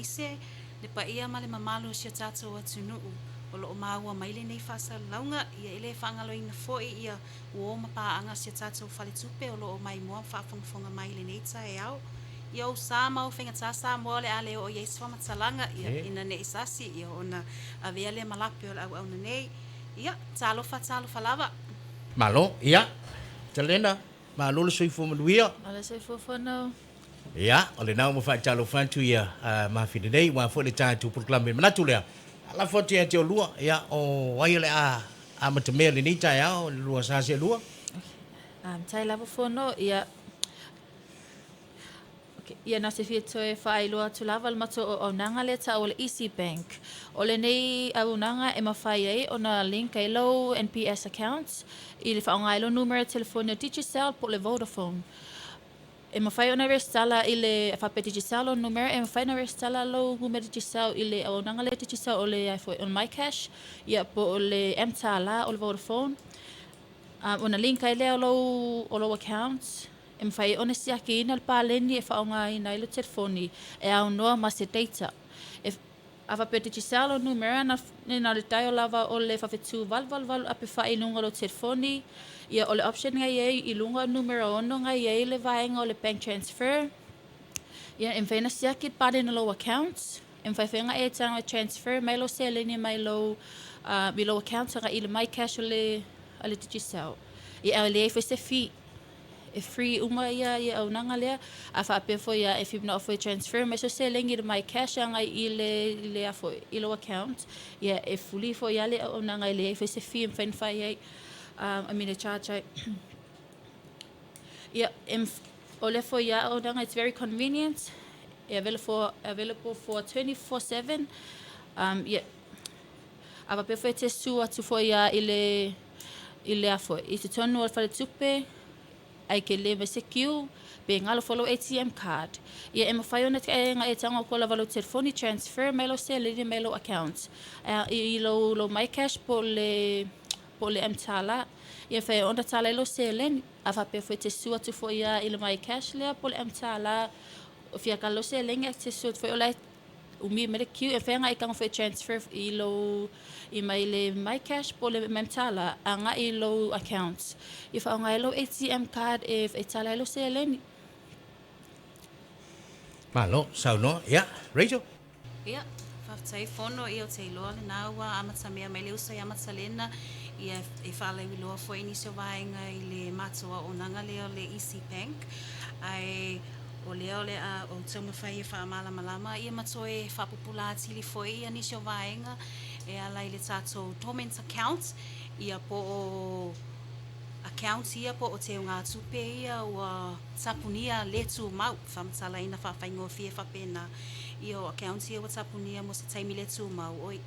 aemaise le paia ma le mamalu o si o tatou atunuu o lo o maua mai lenei faasalalauga. Ia e le faagaloina foi ia uo ma paaga a si o tatou faletupe o lo o maimoa ma faafogafoga mai i lenei taeao. Ia ou sa ma ou faigata Samoa o le a le oo i ai se faamatalaga, ia ina ne i sasi ia ona avea lea ma lape o le auauna nei. Ia, talofa, talofa lava. Malo, ia, Talena, malo le soifua manuia. Malo le soifua fono. Ia, o lena ua faatalofa atu ia Mafine nei, aua foi le tatou polokalame manatu lea, lafo atu ia te oulua, ia, o ai o le a amatamea i lenei taeao i le lua sa seelua? Tai lava fono, ia, okay. Ia na se fia toe faailoa atu lava le matou auaunaga lea taua o le Easy Bank. O lenei auaunaga e mafai ai ona link ai lou NPS account i le faaaoga ai lou numera telefoni o Digicel po o le Vodafone. E mafai ona resitala i le faapea Digicel lou numera, e mafai ona resitala lou numera Digicel i le auaunaga lea Digicel o le o le MyCash, ia po o le mTala o le Vodafone. Ona link ai lea o lou, o lou account, e mafai ai ona siakiina le paleni e faaaogaina ai lou telefoni e aunoa ma se data. E A faapea Digicel lou numera, na, na o le dial lava o le faafetu 888 ape fai i luga o lou telefoni. Ia, o le option na i ai i luga o le numera 6 na i ai le vaega o le bank transfer. Ia, e mafai ona siaki le paleni o lou account. E mafai foi ona e tago e transfer mai lou seleni mai lou, uh, i lou account agai i le MyCash o le, o le Digicel. Ia, e leai foi se fee. E free uma ia ia auaunaga lea, a faapea foi ia e fia manao foi e transfer mai sou seleni i le MyCash agai i le i le a foi i lou account, ia e free foi lava le auaunaga e leai foi se fee e mafai ona fai ai, I mean e charge ai. Ia, e o lea foi lava auaunaga it's very convenient, e available available for 24/7, ia, a faapea foi e te susu atu foi lava i le i le a foi i totonu o le faletupe ae e te le mai se queue pe galo foi lou ATM card. Ia e mafai ona e tago atu lava i lou telefoni transfer mai lou seleni mai lou account i lou lou mycash po o le po o le mTala. Ia e mafai ai ona tala ai lou seleni. A faapea foi e te susu atu foi lava i le mycash lea po o le mTala fia tala lou seleni ae te susu atu foi o la e umi mai le queue e mafai ona e tago foi e transfer i lou i mai le mycash po o le mTala agai i lou account. Ia faaaoga ai lou ATM card e e tala ai lou seleni. Malo saunoa. Ia, Rachel? Ia, faafetai Fono, ia ou te iloa lena ua amatamea mai le uso ia Matalena, ia e faalauiloa foi nisi o vaega i le matou auaunaga lea o le Easy Bank. Ae O lea o le a ou taumafai e faamalamalama ia ma toe faapupula atili foi ia nisi o vaega e ala i le tatou dormant account, ia po o accounts ia po o teugatupe ia ua tapunia le tumau, faamatalaina faafaigofie faapena, ia o accounts ia ua tapunia mo se taimi le tumau, oi,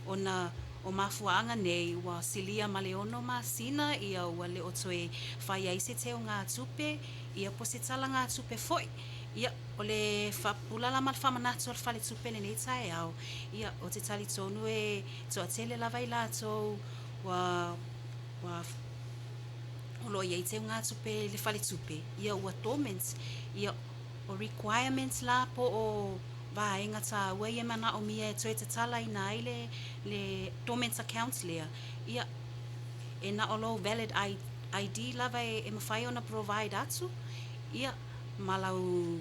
ona o mafuaaga nei ua silia ma le ono masina ia ua le o toe fai ai se teugatupe Ia po o se talagatupe foi. Ia, o le faapupula la ma le faamanatu a le faletupe i lenei taeao, ia, ou te talitonu e toatele lava i latou ua, ua, o lo o i ai teugatupe i le faletupe, ia ua dormant. Ia, o requirements la po o vaega taua ia e manaomia e toe tatalaina ai le, le dormant account lea, ia, e na o lou valid ID lava e mafai ona provide atu, ia, ma lau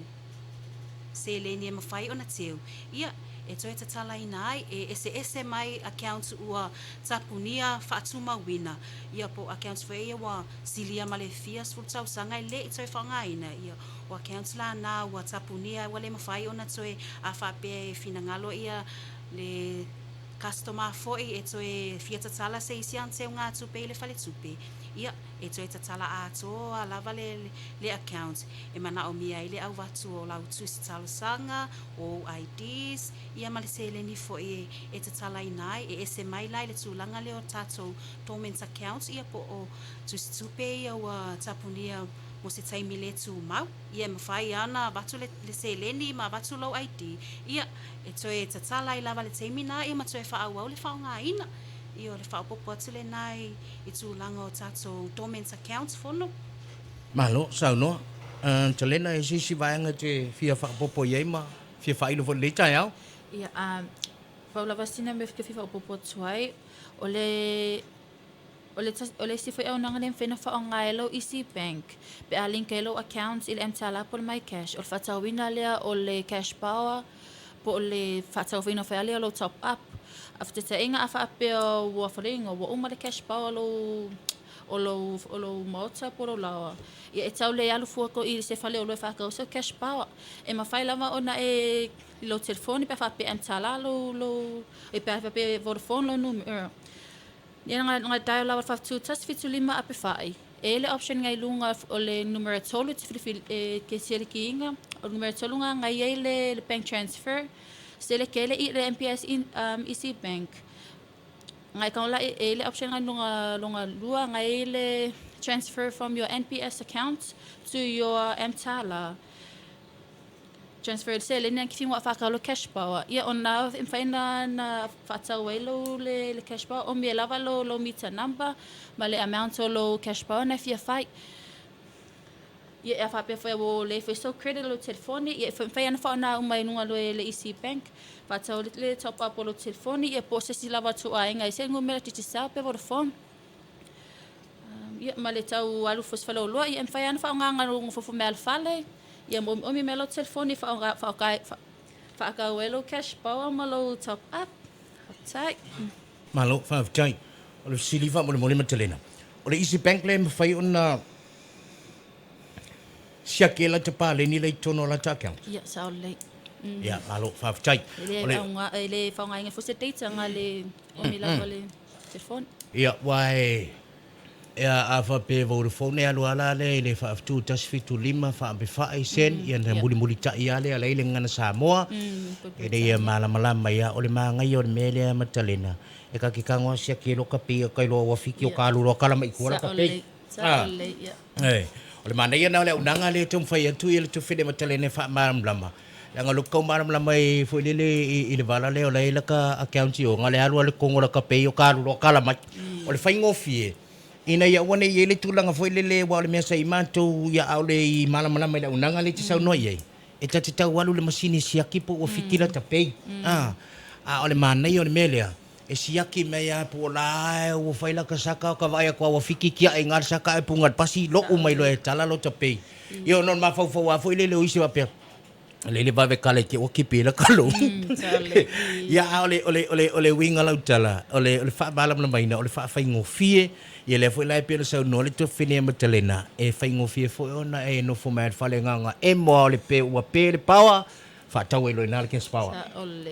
seleni e mafai ona teu, ia, e toe tatalaina ai, e eseese mai accounts ua tapunia faatumauina, ia, po o accounts foi ia ua silia ma le fia sefulu tausaga e le i toe faaaogaina, ia, o accounts la na ua tapunia ua le mafai ona toe, a faapea e finagalo ia le customer foi e toe fia tatala se isi teugatupe i le faletupe, ia, e toe tatala atoa lava le le account e manaomia ai le avatu o lau tusi talosaga, o ou IDs, ia ma le seleni foi e tatalaina ai, e ese mai la i le tulaga lea o tatou dormant accounts ia po o tusitupe ia ua tapunia mo se taimi le tumau. Ia e mafai lava ona avatu le le seleni ma avatu lou ID, ia, e toe tatala ai lava i le taimi lena ia ma toe faaauau le faaaogaina. Ia o le faaopoopo atu lena i i tulaga o tatou dormant accounts fono. Malo saunoa. Talena, e se isi vaega e te fia faaopoopo i ai ma fia faailo foi i lenei taeao. Ia, a, pau lava sina mea ou te fia faaopoopo atu ai, o le O le o le isi foi auaunaga lea e mafai ona faaaoga ai lou Easy Bank pe a link ai lou account i le mTala po o le MyCash. O le faatauina lea o le cash power po o le faatauina foi lava lea o lou top up. A faataitaiga a faapea ua foliga ua uma le cash power o lou o lou o lou maota po o lou laoa, ia e tau le alu fua i se faleoloa e faatau ai sau cash power. E mafai lava ona e i lou telefoni pe a faapea e mTala lou lou pe a faapea e Vodafone lou numera. Ia na dial lava le 4 1 7 5 ape fai. E i ai le option ngai luga o le numera tolu e te filifili e te selekiina. O le numera tolu na ngai ai le bank transfer. Seleke ai le le NPS in, Easy Bank. Ngai kau la e i ai le option ngai luga luga lua ngai ai le transfer from your NPS account to your mTala. Transfer le seleni a kifi ngua whakau lo cash power. Ia o na e mawhai na, na whaatau ai lo le, le cash power. O mea lava lo, lo meter number ma le amount o lo cash power na fia whai. Ia e a whapea whai o le whai so credit lo telefoni. Ia e whai ana wha na uma i nunga lo e le EC Bank. Whaatau le, le top up o lo telefoni. Ia po se si lava tu a inga i se ngumera Digicel pe Vodafone. Ia, ma le tau alu foi se faleoloa, ia e mafai lava ona faaaoga gagofofo mea a le fale, ia ma omiomi mai lau telefoni e faakau ai lou cash power ma lou top up. Faafetai. Malo, faafetai. O le fesili faamolemole Matalena, o le Easy Bank lea e mafai ona siaki ai lata paleni la i totonu o lata account? Ia, sao lelei. Ia, malo, faafetai. E le aoga, e le faaaogaina foi se data na le omi lava le telefoni. Ia, aua e, a faapea e Vodafone e alu lava la lea i le faafetu 175 faapefai send, ia ona mulimulitai lava lea la i le gagana Samoa, ina ia malamalama ai lava. O le manaia o le mea lea Matalena, e ta te tago lava siaki ai loa ka pei, ka iloa ua fiki o ka alu loa kala mai i tua la ka pei. O le manaia lena o le auaunaga lea e taumafai atu le Tufele Matalena e faamalamalama, leaga o lou tau malamalama ai foi lele i le vala lea o la e i laka account i o, na o le alu lava i le totonu o laka pay o ka alu loa kala mai. O le faigofie, ina ia aua ne i i ai le tulaga foi lele aua o le mea sa i matou ia a o le i malamalama i le auaunaga lea e te saunoa i ai, e ta te tau alu i le masini e siaki po ua fiki lata pay. A o le manaia o le mea lea, E siaki mai a po o la e ua fai laka saka o ka vaai atu a ua fiki kiaʻi i na le saka ae puga le pasi loʻu mai loa e tala lota pei. Ia ona o le mafaufau a foi lele o isi faapea, lele vave kala i te ua kipi ai laka lou. Ia a o le o le o le o le uiga lau tala, o le o le faamalamalamaina o le faafaigofie, ia lea foi la e pei ona saunoa le Tuafafine ia Matalena, e faigofie foi ona e nofo mai a i le fale agaga emo a o le pe ua pe le power, faatau ai loa i ina le cash power.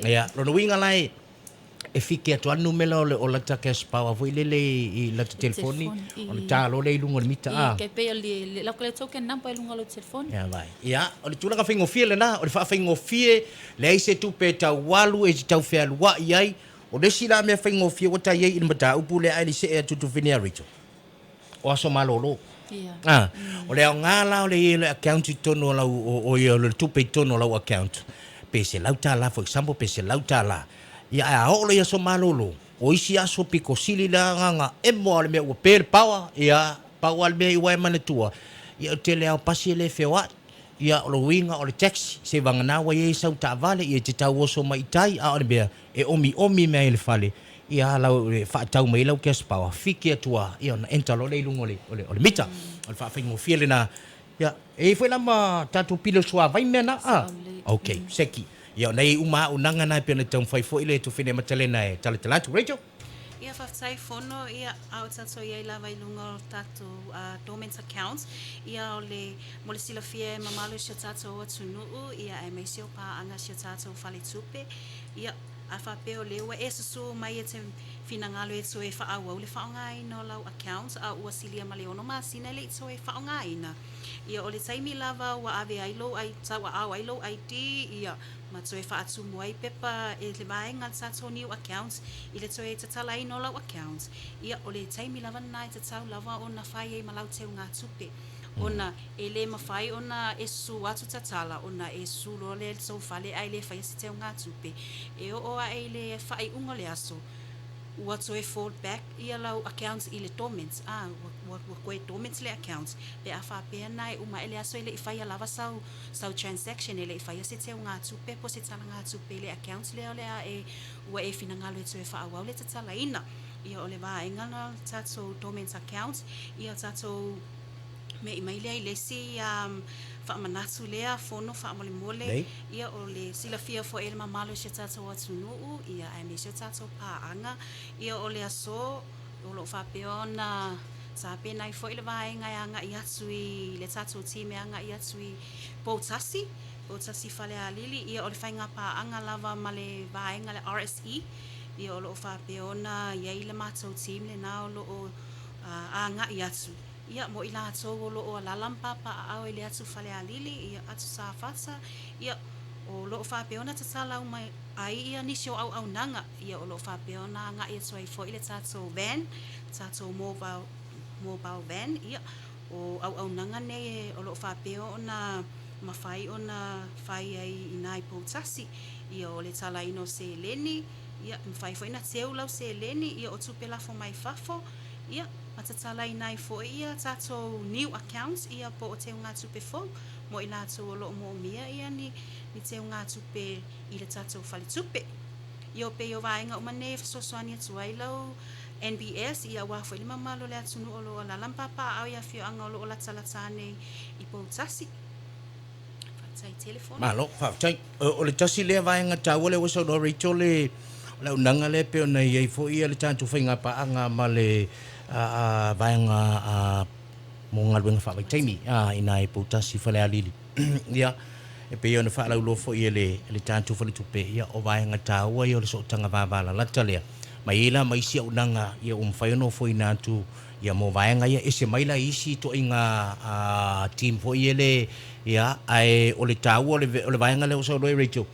Ia, lona uiga la e e fiki atu lava le numera o le o lata cash power foi lele i lata telefoni ona ta loa lea i luga o le mita a. Ia, pei o le lau le token number i luga o lou telefoni. Ia vai. Ia, o le tulaga faigofie lena, o le faafaigofie, leai se tupe e tau alu, e te tau fealuai ai. O le isi la mea faigofie ua ta i ai i le mataupu lea ae le i see atu Tufine ia Rachel, o aso malolo. Ia. A, o le aoga la o le i ai o le account i totonu o lau, o, o ia o le tupe i totonu o lau account, pe $100 for example, pe $100. Ia ae a oo loa i aso malolo, o isi aso pito sili le agaga emo lava o le mea ua pe le power, ia, pau lava le mea i ua e manatua, ia o le tele lava o pasi e le feoai. Ia, o le uiga o le taxi, seivagana ua i ai sau taavale, ia e te tau oso mai i tai, a o le mea, e omiomi mea i le fale, ia lau, e faatau mai ai lau cash power, fiki atu lava, ia ona enter loa lea i luga o le, o le, o le mita. O le faafaigofie lena. Ia, e i ai foi la ma tatou pili o le suavai mea na, a? Okay, seki. Ia, o nei uma auaunaga na e pei ona taumafai foi le Tufine Matalena e talatala atu. Rachel? Ia, faafetai Fono, ia, a o tatou i ai lava i luga o tatou dormant accounts, ia, o le, mo le silafia e mamalu i si o tatou atunuu, ia, aemaise o paaga si o tatou faletupe, ia, a faapea o lea ua e susū mai e te finagalo e toe faaauau le faaaogaina o lau account a ua silia ma le ono masina e le i toe faaaogaina, ia, o le taimi lava ua ave ai lou tauaao ai lou ID, ia, ma toe faatumu ai pepa e le vaega a le tatou new account i le toe tatalaina o lau account, ia, o le taimi lava lena e tatau lava ona fai ai ma lau teugatupe, ona e le mafai ona e susu atu tatala ona e susu loa lea i le tou fale ae le faia se teugatupe. E oo ae i le faaiuga o le aso, ua toe fall back ia lau account i le dormant, a, ua, ua ua toe dormant le account pe a faapea na e uma ae le aso e le i faia lava sau sau transaction e le i faia se teugatupe po o se talagatupe i le account lea o le a e ua e finagalo e toe faaauau le tatalaina. Ia o le vaega lena o le tatou dormant account, ia tatou me'i mai lea i le isi faamanatu lea fono faamolemole, ia o le silafia foi e le mamalu o si o tatou atunuu, ia aemaise o tatou paaga, ia o le aso o lo o faapea ona tapena ai foi le vaega e agai atu i le tatou team e agai atu i Poutasi, Poutasi Falealili, ia o le faiga paaga lava ma le vaega le RSE, ia o lo o faapea ona i ai le matou team lena o lo o agai atu, ia mo i latou o lo o alaala ma papaaao i le atu Falealili, ia atu Safata, ia o lo o faapea ona tatala uma ai ia nisi o auaunaga, ia o lo o faapea ona agai atu ai foi le tatou van, tatou mobile, mobile van, ia o auaunaga nei o lo o faapea ona mafai ona fai ai i ina i Poutasi, ia o le talaina o seleni, ia e mafai foi ona teu lau seleni, ia o tupe lafo mai fafo, ia ma tatalaina ai foi ia tatou new accounts ia po o teugatupe fou mo i latou o lo o moomia ia ni ni teugatupe i le tatou faletupe. Ia o pei o vaega uma nei e fesoasoani atu ai lau NBS ia aua foi le mamalu o le atunuu o lo o alaala ma papaaao i afioaga o lo o latalata ane i Poutasi. Faafetai tele Fono. Malo, faafetai. O le tasi lea vaega taua lea ua saunoa Rachel le o le auaunaga lea e pei ona i ai foi le tatou faigapaaga ma le vaega mo galuega faavaitaimi i ina i Poutasi Falealili. Ia, e pei ona faalauiloa foi e le tatou faletupe, ia o vaega taua ia o le sootaga vavalalata lea, ma e i ai la ma isi auaunaga ia ua mafai ona ofoina atu ia mo vaega ia, ese mai la i isi ituaiga team foi ia le, ia, ae o le taua o le vaega lea ua saunoa ai Rachel,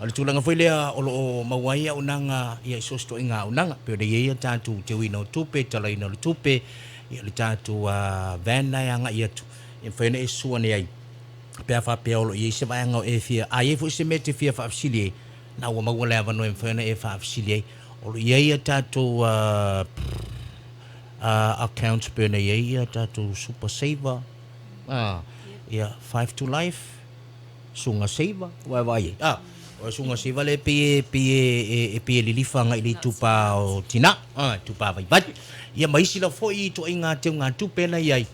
o le tulaga foi lea o lo o maua ai auaunaga ia i so o se ituaiga auaunaga, pei ona i ai a tatou teuina o tupe, talaina o le tupe, ia le tatou van lena e agai atu, e mafai ona e susu ane ai pe a faapea o lo o i ai se vaega o e fia, a i ai foi se mea e te fia faafesili ai, na ua maua le avanoa e mafai ona e faafesili ai. O lo o i ai a tatou accounts pei ona i ai a tatou super saver, ia, five to life, Suga Saver, ua e vaai ai? A, o le Suga Saver lea e pei e, pei e, e pei e lilifa agai i le itupa o tina, a, itupa vaivai. Ia ma isi lava foi ituaiga teugatupe na i ai,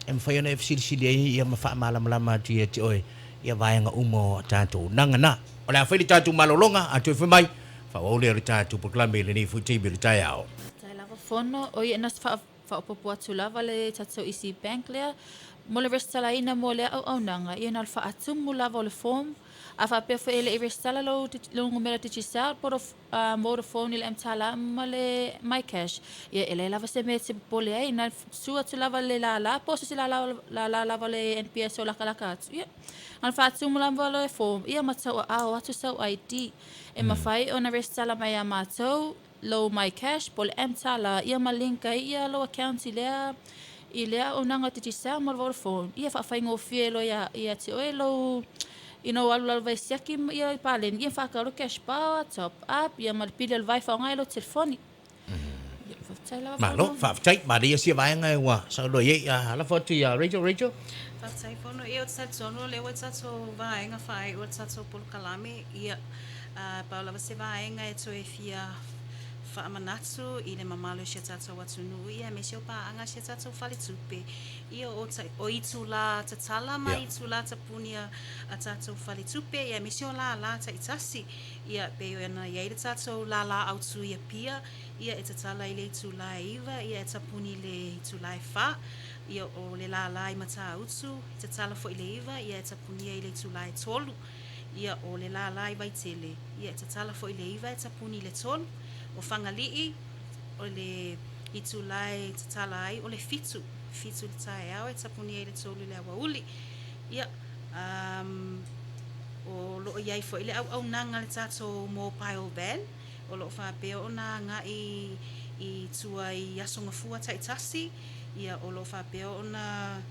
e mafai ona e fesilisili ai ia ma faamalamalama atu ia te oe ia vaega uma o a tatou auaunaga na. O le a fai le tatou malologa, a toe foi mai, faaauau lea o le tatou polokalame i lenei foi taimi o le taeao. Faafetai lava Fono, o ia na faaopoopo atu lava le tatou EC Bank lea mo le resitalaina mo lea auaunaga, ia na o le faatumu lava o le form, a faapea foi e le i resitala lou lou numera Digicel po o Vodafone i le mTala ma le MyCash, ia e leai lava se mea e te popole ai, na susu atu lava le lala po o se isi lala lala lava o le NPS o lakalaka atu, ia na o le faatumu lava o le form, ia ma tauaao atu sau ID e mafai ona resitala mai ia matou lou MyCash po o le mTala, ia ma link ai ia lou account i lea i lea auaunaga Digicel ma le Vodafone, ia faafaigofie loa ia ia te oe lou ina ua alu lalo e siaki ia i paleni, ia faatau loa cash power, top up, ia ma le pili o le vai faaaoga ai lou telefoni. Ia, faafetai lava. Malo, faafetai. Manaia sia vaega e ua saunoa i ai. A lafo atu iā Rachel, Rachel? Faafetai Fono. Ia, ou te talitonu o lea ua i tatou vaega faaiu o le tatou polokalame, ia, pau lava se vaega e toe fia faamanatu i le mamalu o si o tatou atunuu, ia, aemaise o paaga a si o tatou faletupe, ia, o, o itulā tatala ma itulā tapuni a, a tatou faletupe, ia, aemaise o lālā taitasi, ia, pei ona i ai le tatou lālā autū i Apia, ia, e tatala i le itulā e 9, ia, e tapuni i le itulā e 4, ia, o le lālā i Matautu, e tatala foi i le 9, ia, e tapunia i le itulā e 3. Ia, o le lālā i Vaitele, ia, e tatala foi i le 9 e tapuni i le 3. O Fagalii, o le itulā e tatala ai o le 7, 7 i le taeao e tapuni ai i le 3 i le aoauli. Ia, um, o lo o i ai foi le auaunaga a le tatou mobile van, o lo o faapea ona agai i tua i Aso Gafua taitasi, ia, o lo o faapea ona.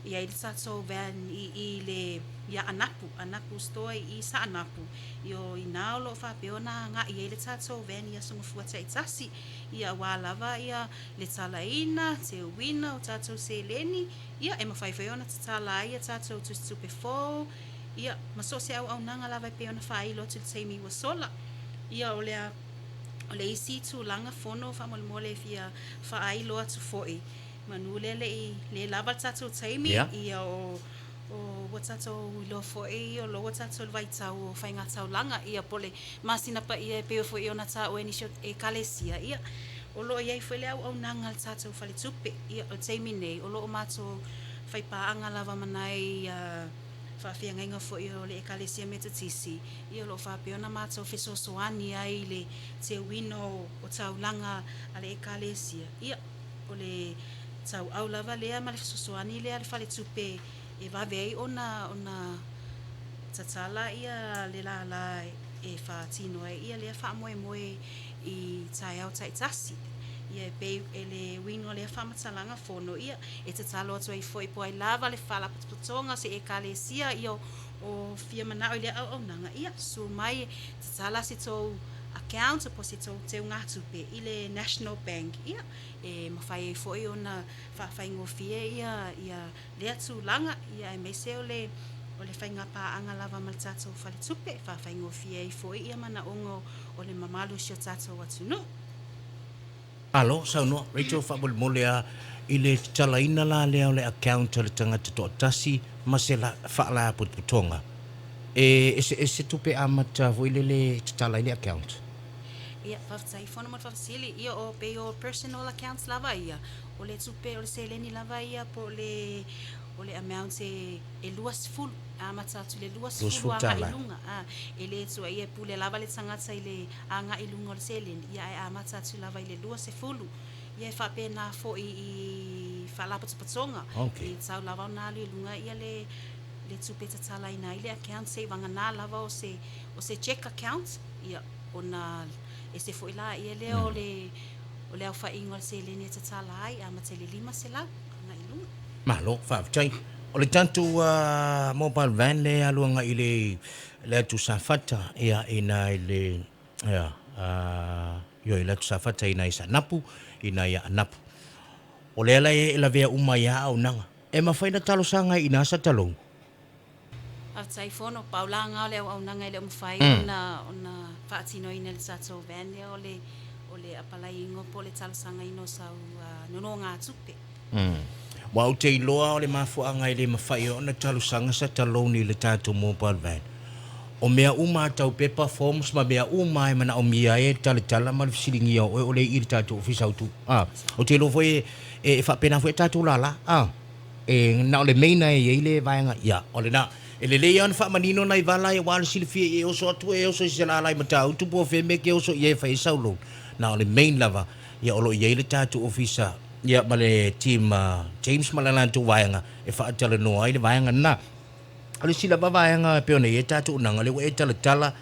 E i ai le tatou van i i le i Aanapu, Aanapu store i i Saanapu, ia o i ina o lo o faapea ona agai ai le tatou van i Aso Gafua taitasi, ia aua lava ia le talaina, teuina o tatou seleni, ia e mafai foi ona tatala ai a tatou tusitupe fou, ia ma so o se auaunaga lava e pei ona faailo atu i le taimi ua sola. Ia o le o le isi tulaga fono faamolemole e fia faailo atu foi, Manu lea le i le lava le tatou taimi, ia o o ua tatou iloa foi o lo ua tatou i le vaitau o faigataulaga, ia po o le masina paia e pei foi ona taua e nisi o Ekalesia, ia o lo o i ai foi le auaunaga a le tatou faletupe. Ia o le taimi nei o lo o matou faipaaga lava ma nai faafeagaiga foi o le Ekalesia Metotisi, ia o lo o faapea ona matou fesoasoani ai i le teuina o taulaga a le Ekalesia, ia O le tauau lava lea ma le fesoasoani lea a le faletupe e vave ai ona ona tatala ia le lala e faatino ai ia lea faamoemoe i taeao taitasi. Ia e pei e le uiga o lea faamatalaga fono ia e tatalo atu ai foi po o ai lava le faalapotopotoga o se Ekalesia ia o fia manao i lea auaunaga ia susu mai e tatala se tou account po o se tou teugatupe i le National Bank ia e mafai ai foi ona faafaigofie ia ia lea tulaga ia aemaise o le o le faiga paaga lava ma le tatou faletupe e faafaigofie ai foi ia manaoga o le mamalu o si o tatou atunuu. Malo saunoa Rachel faamolemole a i le tatalaina la lea o le account a le tagata toatasi ma se faalapotopotoga e eseese tupe amata foi lele e tatala ai le account. Ia, faafetai fono mo le faafesili. Ia, o pei o personal accounts lava ia, o le tupe, o le seleni lava ia po o le, o le amount e, e 20, amata atu i le 20 agai i luga. A, e le tuuaia e pule lava le tagata i le agai i luga o le seleni, ia ae amata atu lava i le 20. Ia e faapena foi i faalapotopotoga, e tatau lava ona alu i luga ia le, le tupe e tatalaina ai le account seivagana lava o se, o se cheque account, ia, ona ese foi laia lea o le o le aofaiga o le seleni e tatala ai, amata i le 500 agai i luga. Malo, faafetai. O le tatou mobile van lea e alu agai i le le atu Safata, ia, ina i le, ia, ioe, i le atu Safata ina i Saanapu, ina ia Anapu. O lea la e lavea uma ai lava auaunaga. E mafai ona talosaga ai i ina sa talogu? Faafetai Fono, pau laga o le auaunaga e le o mafai ona ona faatinoina e le tatou van lea o le o le apalaiina po o le talosagaina o sau nonogatupe. Aua ou te iloa o le mafuaaga e le mafai ai ona talosaga sa talouni i le tatou mobile van, o mea uma a tau pepa, forms ma mea uma e manaomia ai e talatala ma le fesiligia o oe o lea i i le tatou ofisa autu. Ou te iloa foi e faapena foi a tatou lala. E na o le main lava e i ai le vaega, ia, o lena. E lelei lava ona faamanino nai vala ia aua le silafia e oso atu e oso i se lala i Matautu po o fea mea e te oso i ai e fai ai sau loan. Na o le main lava, ia o lo o i ai le tatou ofisa, ia ma le team a James ma le latou vaega e faatalanoa ai le vaega lena. O le isi lava vaega e pei ona i ai tatou auaunaga, o lea ua e talatala,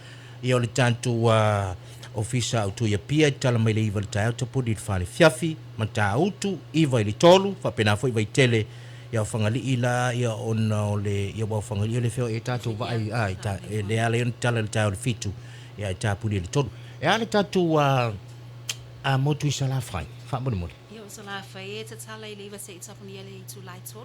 ia o le tatou Ofisa Autu i Apia e tatala mai le 9 i le taeao tapuni i le 4 i le afiafi, Matautu, 9 i le 3, faapena foi Vaitele, ia o Fagalii la, ia ona o le, ia aua o Fagalii o lea e feoai ai tatou vaa i, a, i ta, e lea ala ai ona tatala i le taeao i le 7, ia ae tapuni i le 3. E a le tatou motu i Salafai, faamolemole? Ia o Salafai e tatala i le 9 seia tapuni i le itula e 3.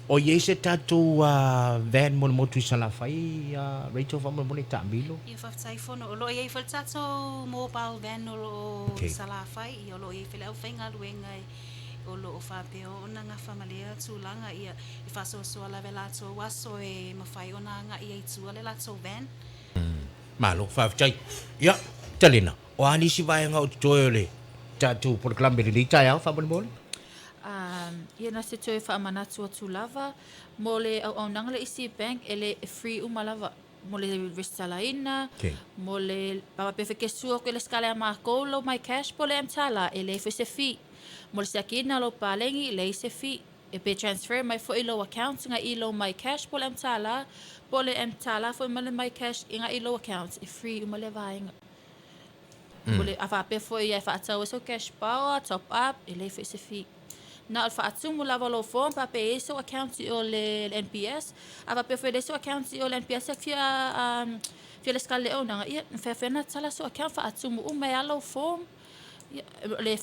O i ai se tatou van mo le motu i Salafai, Rachel, faamolemole, taamilo? Ia, faafetai Fono. O lo o i ai foi le tatou mobile van o lo o i Salafai. Ia, o lo o i ai foi le aufaigaluega o lo o faapea ona gafa ma lea tulaga. Ia, e faasoasoa lava e latou aso e mafai ona agai ai i tua le latou van. Malo, faafetai. Ia, Talena, o a nisi vaega o totoe o le tatou polokalame i lenei taeao, faamolemole? Ia na se toe faamanatu atu lava mo le auaunaga le isi bank e le e free uma lava mo le resitalaina mo le pe fekesua ko le skala ia makou lo my cash po le mtala e leai foi se fee mo le siakiina o lou palegi e leai se fee e pe transfer mai foi lou account nga i lou my cash po le mtala po le mtala foi ma le my cash i nga i lou account e free uma lea vaega. Mo le, a faapea foi e faatau ai sou cash power, top up, e leai foi se fee. Na o le faatumu lava o lou form pe a pe i ai sou account i o le NPS. A faapea foi e leai sou account i o le NPS e fia fia lesitala i le auaunaga, ia e mafai foi ona tatala sou account faatumu uma ai lava lau form. Ia o le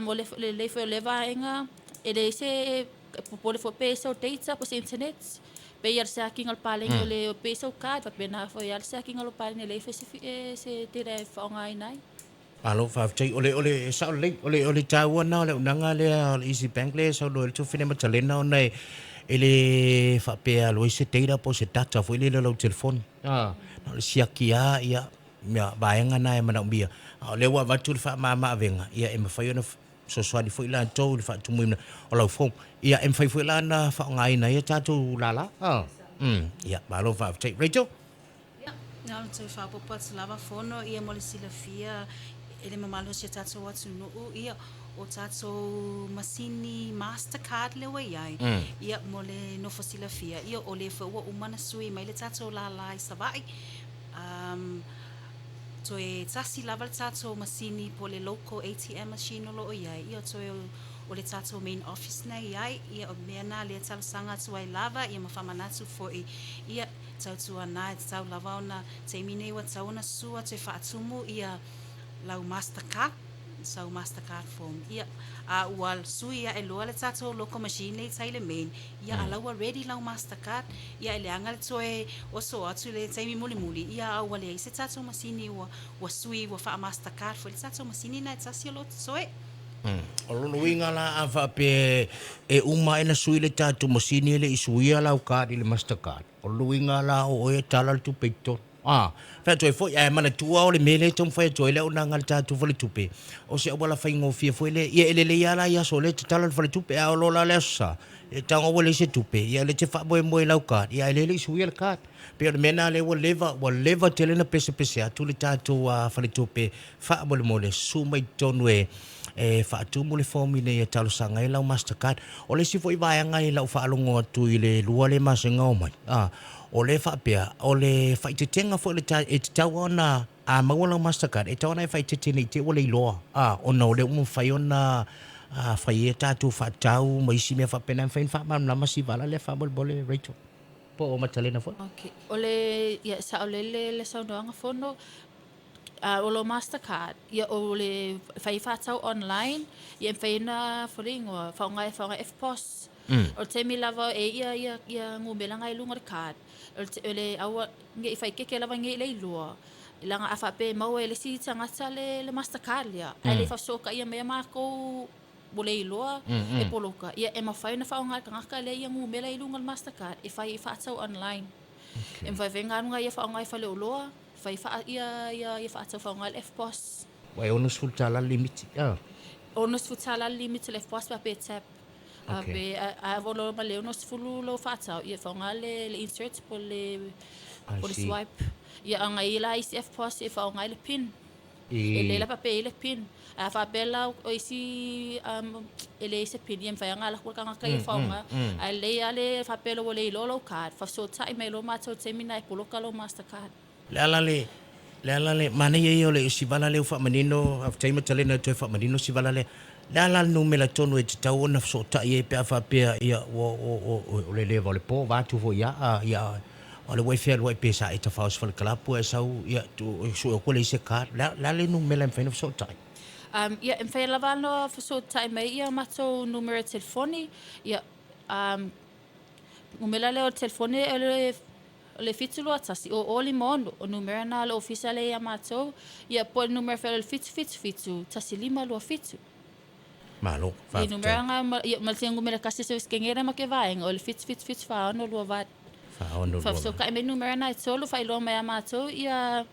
o le lelei foi o lea vaega, e leai se e popole foi pe i ai sou data po o se internet. E pei lava o le siakiina o le paleni o le pe i ai sou card, e faapena foi lava le siakiina o lou paleni e leai foi se data e faaaogaina ai. Malo faafetai. O le, o le, e sao lelei, o le, o le taua lena o le auaunaga lea o le Easy Bank lea e saunoa ai le Tuafine Matalena ona e, e le faapea e alu ai se data po o se data foi lele o lau telefoni. Na o le siaki lava ia, ia vaega na e manaomia. A o lea ua avatu le faamama-avega, ia e mafai ona fesoasoani foi latou i le faatumuina o lau form. Ia e mafai foi la ona faaaogaina ai a tatou lala. Ia, malo faafetai. Rachel? Ia, na ona toe faaopoopo atu lava fono ia mo le silafia e le mamalu o si o tatou atunuu, ia, o tatou masini master card lea ua i ai, ia, mo le nofo silafia, ia, o lea foi ua uma ona sui mai le tatou lala i Savaii, toe tasi lava le tatou masini po o le local ATM machine o lo o i ai, ia, toe o le tatou main office na i ai, ia, o mea na lea e talosaga atu ai lava, ia ma faamanatu foi, ia, Tautuana e tatau lava ona taimi nei ua tatau ona sua toe faatumu ia lau master card, sau master card form ia a ua sui ae loa le tatou local machine lea i tai le main ia a la ua ready lau master card ia e leaga le toe oso atu le taimi mulimuli ia a ua leai se tatou masini ua ua sui ua faa master card foi le tatou masini na e tasi o lo o totoe. O lona uiga la a faapea e uma ae na sui le tatou masini e le i suia lau card i le master card, o lona uiga la o oe e tala le tupe i totonu. A, fai atu ai foi, ae manatua o le mea lea e taumafai atu ai le auaunaga a le tatou faletupe, o se auala faigofie foi lea. Ia e lelei lava la i aso o lea e tatala le faletupe, a oo loa la le Aso Sa, e tago ua leai se tupe, ia o lea e te faamoemoe i lau card, ia ae lea e le i suia le card. Pei o le mea lena lea ua leva, ua leva tele ona pesepese atu le tatou faletupe Faamolemole, susu mai i totonu e e faatumu le form ina ia talosaga ai lau master card. O le isi foi vaega i lau faalogo atu i le lua lea masega o mai, a, o lea e faapea, o le faaeteetega foi o le ta, e tatau ona, a maua lau master card, e tatau ona e faaeteete ne i te i ua le iloa, a, ona o lea ua mafai ona fai ai a tatou faatau ma isi mea faapena, e mafai ona faamalamalama si vala lea faamolemole Rachel, po o Matalena foi. Okay. O le, ia, e saolele le saunoaga Fono, A o lo master card, ia o le fai faatau online, ia e mafai ona foliga faaaoga e faaaoga EFTPOS. O le taimi lava e ia ia ia numera na i luga o le card, o le o le aua ne i faaeteete lava nei le iloa, leaga a faapea e maua e le isi tagata le le master card lea, ae le i faafesootaia mai ia matou ua le iloa e poloka, ia e mafai ona faaaoga e le tagata lea ia numera i luga o le master card e fai ai faatau online. E mafai foi ona alu ia faaaoga i faleoloa. Fai faa ia ia ia faatau faaaoga le EFTPOS. Ua e $60 le limiti a? $60 le limiti o le EFTPOS pe a pe tap. A pe a ua ma le 60 lou faatau ia faaaoga le le insert po le po le swipe. Ia a na i ai la isi EFTPOS e faaaoga ai le pin. E lelei la pe a pe i ai le pin. Ae a faapea la o isi e leai se pin, ia e mafai lava ona alu atu le tagata ia faaaoga. Ae lelei lava le faapea loa ua le iloa lou card, faafesootai mai loa matou i le taimi lena e poloka lou master card. Le ala le, le ala le, manaia ia o le si vala lea ua faamanino, faafetai Matalena e toe faamanino si vala lea. Le a la le numera tonu e tatau ona fesootai ai pe a faapea ia ua o le leva o le po vaeatu foi ia, ia O le ua e fealuai pe sa e tafao i se fale kalapu ae sau ia sue atu ua leai se card. Le a le numera e mafai ona fesootai? Ia, e mafai lava ona fesootai mai ia matou numera telefoni. Ia, numera lea o le telefoni o le o le 721 0056, o numera na o le ofisa lea ia matou. Ia, po o le numera foi o le 777 1527. Malo, faafetai. I numera nga ma, ia, ma le numera kasi se skengera ma ke vaega, o le 777 4628. 4628. Faafesootai mai numera na e tolu, faailoa mai ia matou ia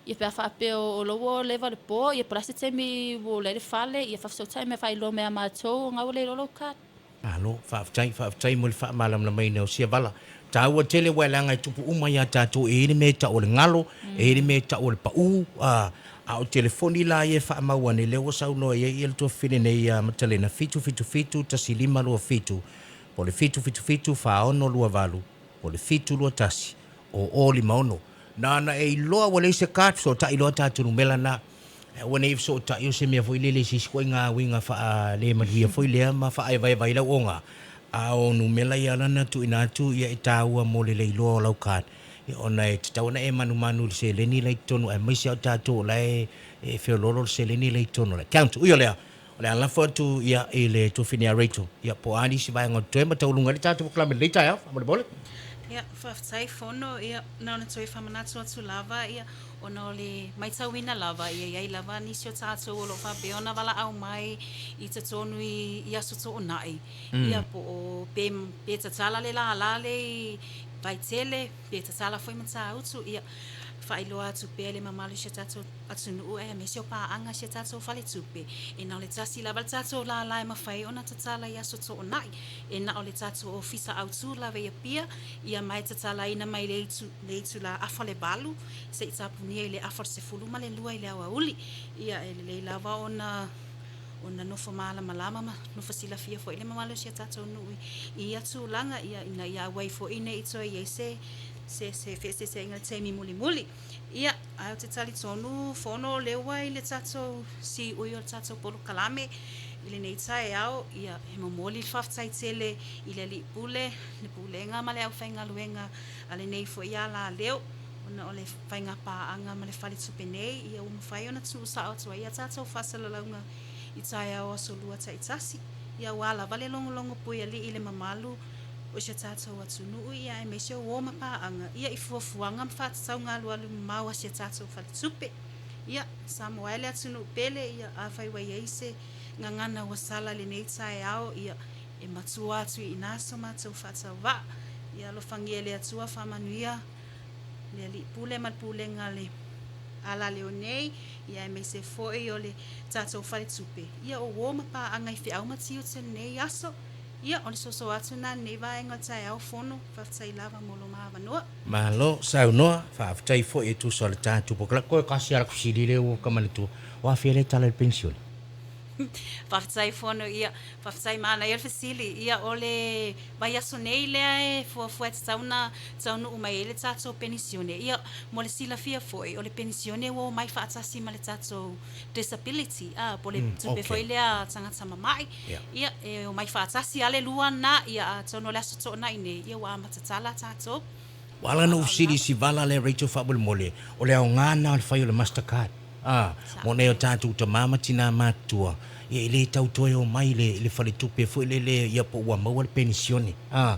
ia pe a faapea o lo ua leva le po, ia po o le a se taimi ua ola ai le fale, ia faafesootai mai faailoa mai ia matou, na ua le iloa lou card. Malo, faafetai, faafetai mo le faamalamalamaina o sia vala. Taua tele aua leaga e tupu uma ia tatou e i ai le mea e tau o le galo, e i ai le mea e tau o le pau, a, a o telefoni la ia e faamau ane, lea ua saunoa i ai le tuafafine nei ia Matalena, 777 1527, po o le 777 4628, po o le 721 0056. Na ona e iloa ua leai se card, fesootai loa tatou numera na. Aua ne i fesootai o se mea foi lele i se isi ituaiga uiga faale manuia foi lea ma faaevaeva ai lau oga, a o numera ia la na tuuina atu ia e taua mo le leiloa o lau card, ia ona e tatau ona e manumanu i le seleni la i totonu aemaise lava o tatou o la e feoloolo le seleni la i totonu o le account. Ui o lea, o le a lafo atu ia i le tuafafine ia Rachel, ia po o a nisi vaega o totoe ma taualuga ai le tatou polokalame i lenei taeao, faamolemole. Ia, faafetai Fono, ia na ona toe faamanatu atu lava, ia Ona o le maitauina lava, ia i ai lava nisi o tatou o lo o faapea ona valaau mai i totonu i aso toonai, ia po o pe, pe tatala le lala lea i Vaitele, pe tatala foi Matautu, ia faailoa atu pea i le mamalu i si o tatou atunuu aemaise o paaga i si a tatou faletupe, e na o le tasi lava le tatou lala e mafai ona tatala i aso toonai, e na o le tatou Ofisa Autu lava i Apia, ia ma e tatalaina mai le itula afa o le valu se i tapunia i le afa o le 12 i le aoauli. Ia, e lelei lava ona ona nofo malamalama ma nofo silafia foi le mamalu o si a tatou nuu i ia tulaga, ia, ina ia aua ai foi ne i toe i ai se se se feeseeseaiga i le taimi mulimuli. Ia, ae ou te talitonu, Fono, o lea ua i le tatou siui o le tatou polokalame i lenei taeao, ia, e momoli le faafetai tele i le Alii Pule, le Pulega ma le aufaigaluega a lenei foi alaleo, ona o le faiga paaga ma le faletupe nei, ia ua mafai ona tuusao atu ai a tatou faasalalauga i taeao aso Lua taitasi, ia aua lava le logologo pui alii i le mamalu o si o tatou atunuu, ia aemaise o uo ma paaga, ia i fuafuaga ma faatatauga alualu mamao a si a tatou faletupe. Ia, Samoa e le atunuu pele, ia afai ua i ai se gagana ua sala i lenei taeao, ia e matua atu i ina so matou faatauvaa. Ia alofagia e le Atua faamanuia le Alii Pule ma le Pulega a le alaleo nei, ia aemaise foi o le tatou faletupe, ia o uo ma paaga i feau ma tiute o lenei aso. Ia, o le soso atu lena i lenei vaega o le taeao fono. Faafetai lava mo lo ma avanoa. Malo saunoa, faafetai foi e tusa o le tatou polokalame. Koe kasi a laku sili lea ua ka manatua, o afea lea tala i le penisione? Faafetai Fono, ia, faafetai manaia le fesili. Ia, o le vaiaso nei lea e fuafua e tatau ona taunuu mai ai le tatou penisione. Ia, mo le silafia foi, o le penisione ua omai faatasi ma le tatou disability, a, po o le tupe foi lea a tagata mama'i. Ia, e omai faatasi lava le lua lena, ia, atonu o le Aso Toonai nei, ia ua amata tala tatou. Ua ala ona ou fesili i si vala lea Rachel faamolemole, o le aoga lena o le fai o le Mastercard. A, mo nai o tatou tama ma tina matutua, ia e le tau toe omai i le, i le faletupe foi lele ia po ua maua le penisione. A,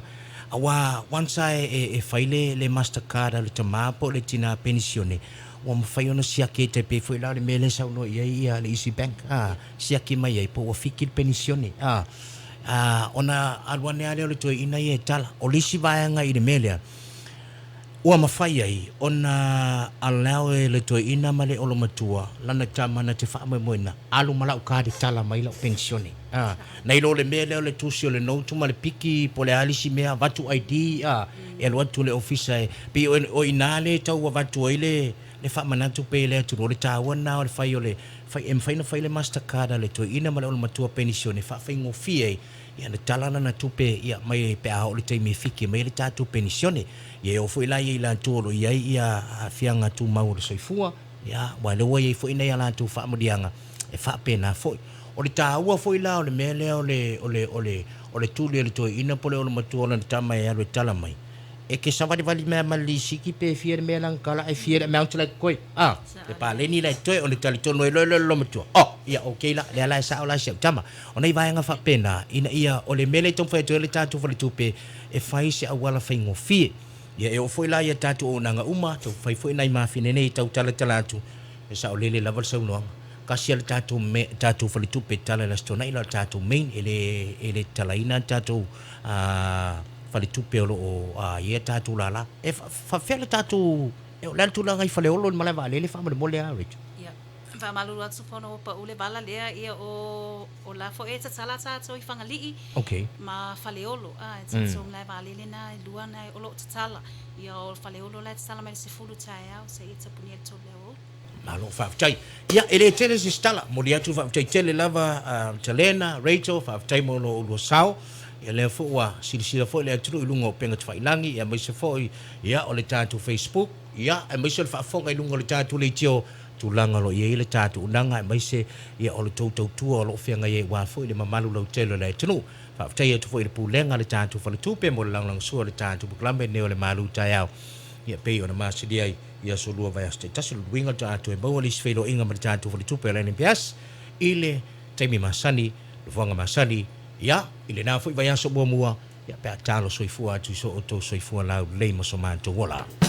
aua once a e, e fai le, le Mastercard a le tama po o le tina penisione, ua mafai ona siaki ai tai pei foi la o le mea lea e saunoa i ai ia le Easy Bank, a, siaki mai ai po ua fiki le penisione. A, a, ona alu ane lava lea o le toeaina ia e tala. O le isi vaega i le mea lea, Ua mafai ai ona allow e le toeaina ma le olomatua lana tama na te faamoemoena, alu ma lau card e tala mai lau penisione. A, nai lo le mea lea o le tusi o le note ma le piki po o le a le isi mea, avatu ID, a, e alu atu le ofisa e, pei o, o i ina lea e tau avatu ai le, le faamanatu pei e le atunuu, o le taua lena o le fai o le, fai, e mafai ona fai le master card a le toeaina ma le olomatua penisione e faafaigofie ai Ia na tala lana tupe ia mai pe a oo le taimi e fiki mai ai le tatou penisione. Ia e oo foi la ia i latou o lo o i ai ia aafiaga tumau o le soifua, ia aua o lea ua i ai foi nai a latou faamanuiaga e faapena foi. O le taua foi la o le mea lea o le o le o le o le tuli a le toeaina po o le olomatua o lana tama e alu e tala mai, E te savalivali mai ma le lisiti pe fia le mea la na tala ae fia le amount la e totoe. A, le paleni la e totoe ona talitonu ai loa lea o le loomatua, oh, ia okay la, lea la e sao la si au tama. O nai vaega faapena, ina ia, o le mea lea e taumafai atu ai le tatou faletupe, e fai se auala faigofie. Ia e oo foi la ia tatou auaunaga uma, taumafai foi nai mafine nei e tau talatala atu, e saolele lava le saunoaga. Tasi lava le tatou me, tatou faletupe e tatala i le Aso Toonai, la o le tatou main, e le, e le tatalaina le tatou, a, faletupe o lo o i ai a tatou lala. E faapefea le tatou, o le a le tulaga i Faleolo i le malae vaalele faamolemole a Rachel? Ia, faamalulu atu pono ua pau le vala lea, ia o, o la foi e tatala tatou i Fagalii okay. ma Faleolo, a, e tatou malae vaalele na e lua na o lo o tatala. Ia o Faleolo la e tatala mai le 10 taeao seia tapunia i le 3 i le aoauli. Malo faafetai. Ia, e le tele se isi tala. Momoli atu faafetai tele lava a Talena, Rachel, faafetai mo lo oulua sao. Ia lea foi ua silasila foi le atunuu i luga o upega tafailagi, ia aemaise foi ia o le tatou Facebook, ia aemaise o le faafofoga i luga o le tatou leitio tulaga o lo o i ai le tatou auaunaga aemaise ia o le tou tautua o lo o feagai ai aua foi le mamalu lautele o le atunuu. Faafetai atu foi i le Pulega a le tatou Faletupe mo le lagolagosua o le tatou polokalame lenei o le Malu Taeao. Ia pei ona masani ai i aso lua vaiaso taitasi, o le uiga o le tatou e maua le isi feiloaiga ma le tatou Faletupe o le NPS i le taimi masani, nofoaga masani, ia, i lena foi vaiaso muamua, ia pe a talo soifua atu i so outou soifua laulelei ma so matou ola.